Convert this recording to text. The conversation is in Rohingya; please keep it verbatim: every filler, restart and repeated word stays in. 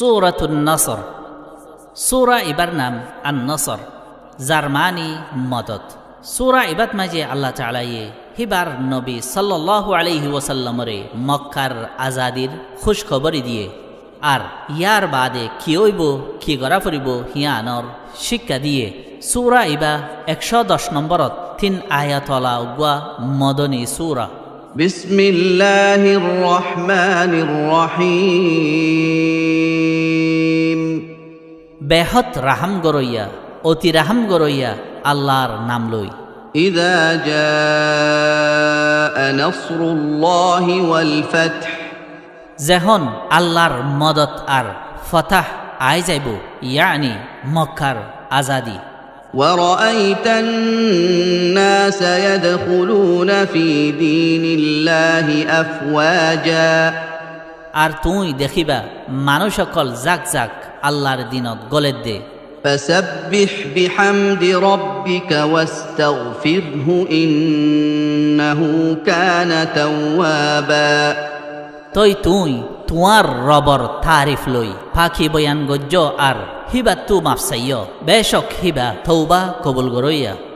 Súratun Nasr. Súra ibár nam An-Nasr, zar maáni modot. Súra ibát maze Allah Taalaye híbar nobi sallalláhu aléihi wosallamoré Mokkár azadir kúckhobóri diyé. Ar yárbaade ki óibou, ki gorá foribóu, híanor cíkka diyé. Súra ibá ekcó doc nombórot tin ayat ola uggúa modoni súra. بسم الله الرحمن الرحيم. Behód rahám goróiya, oti rahám goróiya Allar nam loi. إذا جاء نصر الله والفتح. Zehón Allar modot ar fotah aái zaibou, yáni Mokkár azadi. ورأيت الناس يدخلون في دين الله أفواجا. Ar tuñí dekíba manúic ókkol zák-zák Allar dinot góledde. فسبح بحمد ربك واستغفره إنه كان توابا. Tói tuñí tuáñr Robor taarif loi faki boyan goijjó ar híbattú maf saiyó, becók híba touba kobul goróiya.